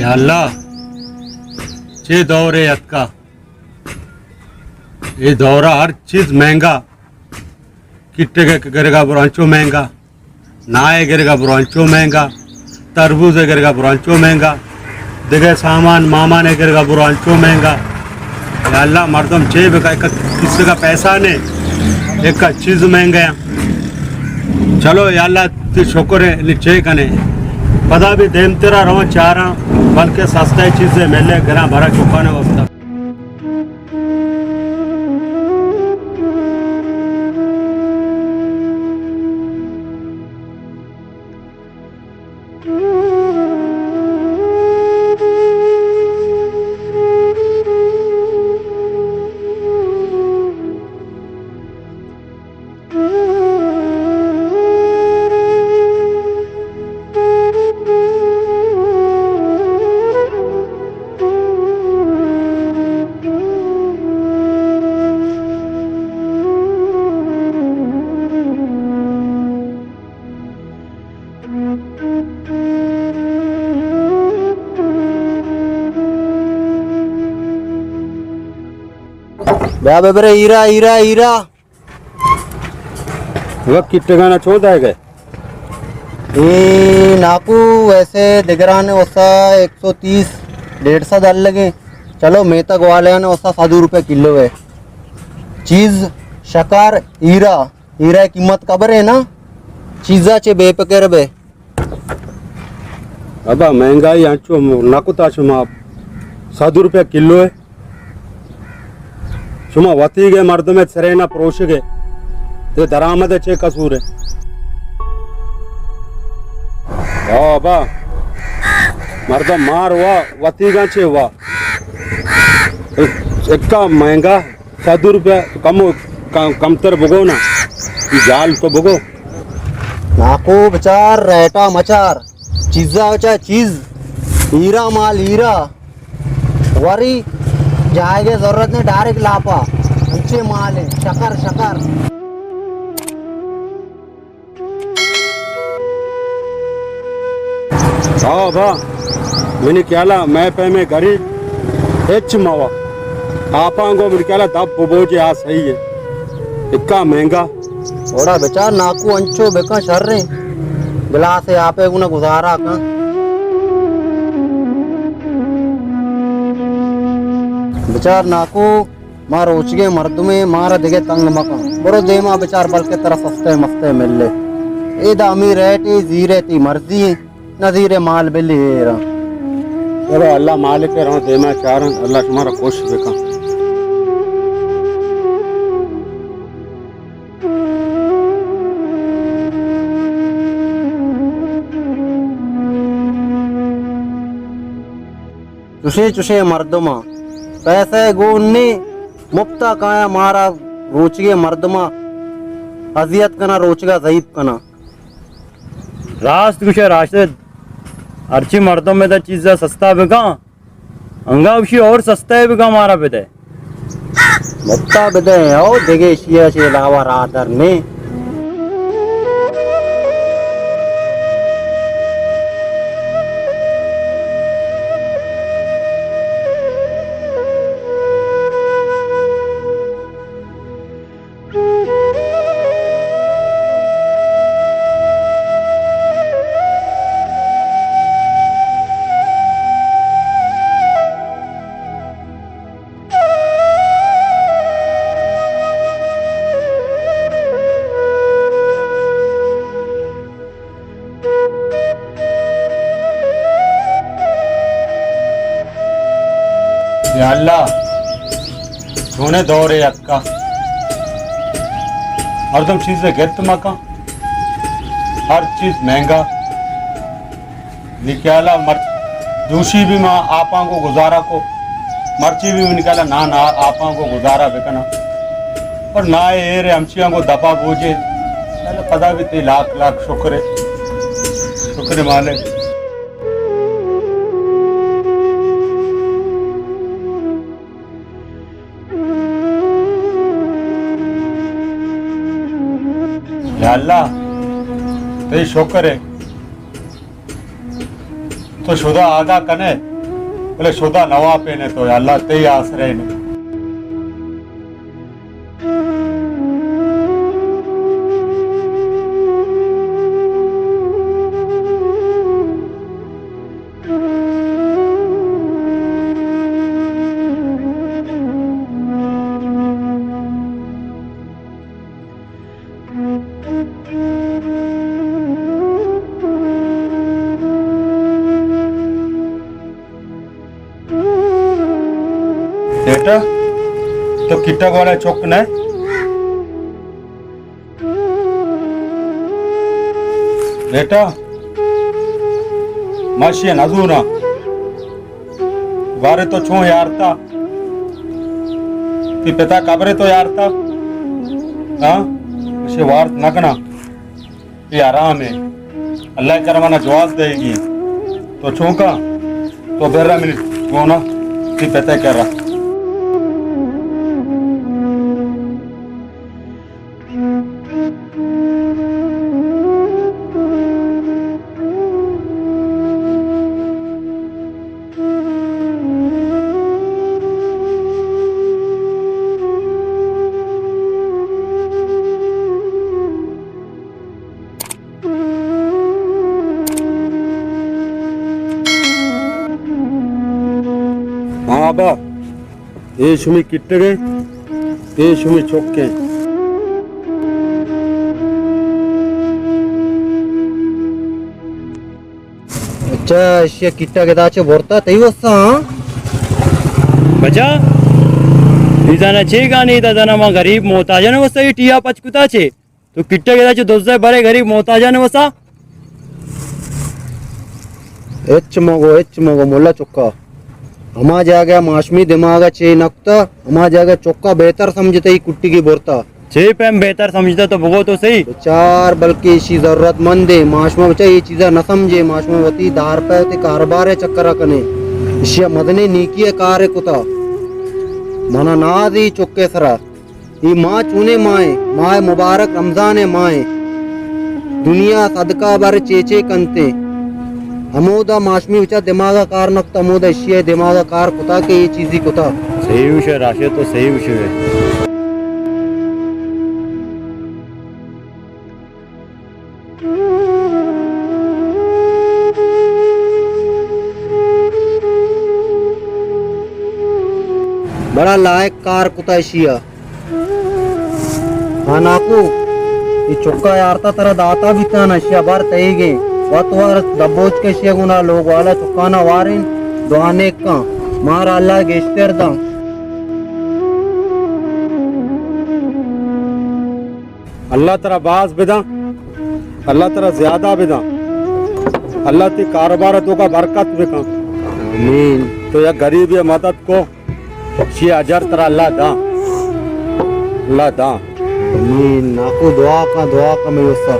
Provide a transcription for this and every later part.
یا اللہ، چے دورے اتکا۔ اے دورا ہر چیز مہنگا۔ کٹگ ءِ گرگا برو انچو مہنگا، ناہ ءِ گرگا برو انچو مہنگا، تربوز ءِ گرگا برو انچو مہنگا، دگہ سامان مامان ءِ گرگا برو انچو مہنگا۔ یا اللہ، مردم چے بکا، ایک کسے کا پیسہ نے، ایک کا چیز مہنگا۔ چلو یا اللہ، تئی شکر ہے، نی چے کنے۔ پدا بھی دیمترا رواں چاراں، بلکہ سستا چیزے ملے، گراں بھرا چکانے واسطہ۔ بیا ببرے ہیرا، ہیرا، ہیرا۔ وقت کٹگانا چون دائے گئے؟ اے ناکو، ویسے دگرانے وسا ایک سو تیس، ڈیڑھ سد ال لگے۔ چلو، میتگ والیانے وسا سد روپے کلو ہے۔ چیز، شکر، ہیرا، ہیرا قیمت خبر ہے نا؟ چیزا چے بے پکر بے۔ ابا، مہنگائی انچو نہ کتا شما، سد روپیہ کلو ہے۔ شما وتیگے مردم سرینا پروشگے، تے درآمد چے قصور ہے؟ او ابا، مردم مار وا، وتیگاں چے وا۔ اکا مہنگا۔ سد روپیہ کم، کم، کمتر بگو نا، اے جال تو بگو۔ ناکو بچار، ریٹا مچار، چیزا بچار چیز، ہیرا مال ہیرا، وری جائے گے ضرورت نہیں، ڈائریکٹ لاپا، انچے مال ہے، شکر، شکر۔ ہاں با، منی خیالا مئے پیمیں گریب ہچ موا۔ آپاں گو منی خیالا دپ ببوجے آ صحیح ہے۔ اکا مہنگا۔ اوڑا بچار ناکو انچو بکن شریں۔ گلاس آپے گونا گزارا کن۔ بچار ناکو۔ ما روچگیں مردمے، مارا دگہ تنگ مکن۔ برو دیما بچار، بلکہ ترا سستے مستے ملے۔ اے دا ہمے ریٹ اے، زیرے تئی مرضی ایں، نہ زیرے مال بلی ایرا۔ برو اللہ مالک اے، رواں دیما چاراں، اللہ شمارا خوش بکن۔ چشیں چشیں مردماں پیسہ گون نے، مپتا کایا مارا روچگے مردماں اذیت کنا، روچگا ضعیف کنا۔ راست گوشے راشد، ہرچی مردم ادا چیزا سستا بکاں، انگا گوشی اور سستا بکاں مارا بدے۔ مپتا بدے او دگہ اشیا چے علاوہ راہ در نے۔ یا اللہ، چونیں دورے اتکا، مردم چیزے گپت مکن، ہر چیز مہنگا۔ نی خیالا مرچ دوشی بھی ما آپاں کو گزارا کو، مرچی بھی نی خیالا نان آپاں کو گزارا بکنا۔ اور نہ ایر ہمچیاں کو دپا بوجے، پدا بھی تئی لاکھ لاکھ شکر ہے، شکر ہے مالک۔ یا اللہ، تئی شکر ہے۔ تو شدا آگا کنے، بلے شدا نواپے نے تو، یا اللہ تئی آسرے نے۔ بیٹا، تو کٹگ والا چک نہ؟ بیٹا، ما شی نزونا۔ بارے تو چون یارتا؟ تی پتا قبرے تو یارتا؟ ہاں؟ اشی وارت نہ کنا۔ اے حرام ہے۔ اللہ کرمانا جواز دے گی۔ تو چونکا؟ تو برا منی گونا، تی پتے کرا۔ ہاں ابا، اے شمی کٹگ ایں، اے شمی چک ایں۔ اچھا، اشیا کٹگ ادا چہ برتا تئی وسا، ہاں؟ بچا، ای زانا چے گانی تا زانا ما غریب محتاجان وسا ای ٹیا پچ کتا چے؟ تو کٹگ ادا چہ دزے برے غریب محتاجان وسا۔ ہچ مگو، ہچ مگو ملا چکا۔ ہما جاگہ ماشمی دماغ چے نکتا، ہما جاگہ چکا بہتر سمجھتا ای کٹگی برتا۔ چے پیم بہتر سمجھتا تو بگو تو صحیح۔ بچار بلکہ اشی ضرورت مندے، ماشما بچا یہ چیزا نہ سمجھے، ماشما وتی دار پہ وتی کاروبار چکر کنے۔ اشیا مدنے نیکی کار کتا۔ منا ناز ای چکے سرا۔ اے ماہ چونیں ماہیں، ماہ مبارک رمضان ءِ ماہیں۔ دنیا صدقہ بر چے چے کنتیں۔ ہمودا ماشمی بچا دماغ ءَ کار نکت، ہمودا اشی ءَ دماغ ءَ کار کتا کہ اے چیزی کتا۔ صحیح گوشے راشد، تو صحیح گوشے۔ بڑا لائق کار کتا اشیا۔ ہاں ناکو، اے چکا یارتا ترا داتا بیتانا، اشیا بار تئیگیں۔ وت وار دبوچ کے اشیا گونا لوگ والا چکانا وارین، دعا نیک کن۔ مارا اللہ گیشتر داں۔ اللہ ترا باز بداں، اللہ ترا زیادہ بداں، اللہ تی کاروبار توکا برکت بکن۔ آمین۔ تو یک غریبے مدد کو، شی اجر ترا اللہ داں، اللہ داں۔ آمین۔ ناکو دعا کا، دعا کا میں وسا۔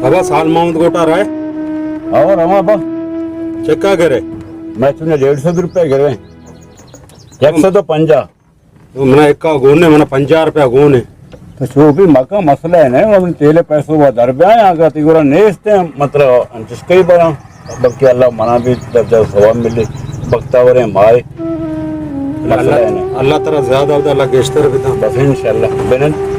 بابا سال محمد گوٹا رہے؟ اور ہما با۔ چکا گرے؟ میں چونے ڈیڑھ سو روپے گرے۔ یک سد و پنجاہ۔ تو منا ایکا گون نے، منا پنجاہ روپیہ گون نے۔ تو چو بھی مکا مسئلہ ہے نا، من تیل پیسو و در بیاں، اگر تی گورا نیست ہیں، مطلب، انچش کئی براں، بلکہ اللہ منا بھی درجہ ثواب ملے، بختاور ہیں مائے۔ مسئلہ اللہ، ہے نا۔ اللہ ترا زیادہ ہوتا، اللہ گیشتر بتا۔ بس انشاءاللہ۔ بنن۔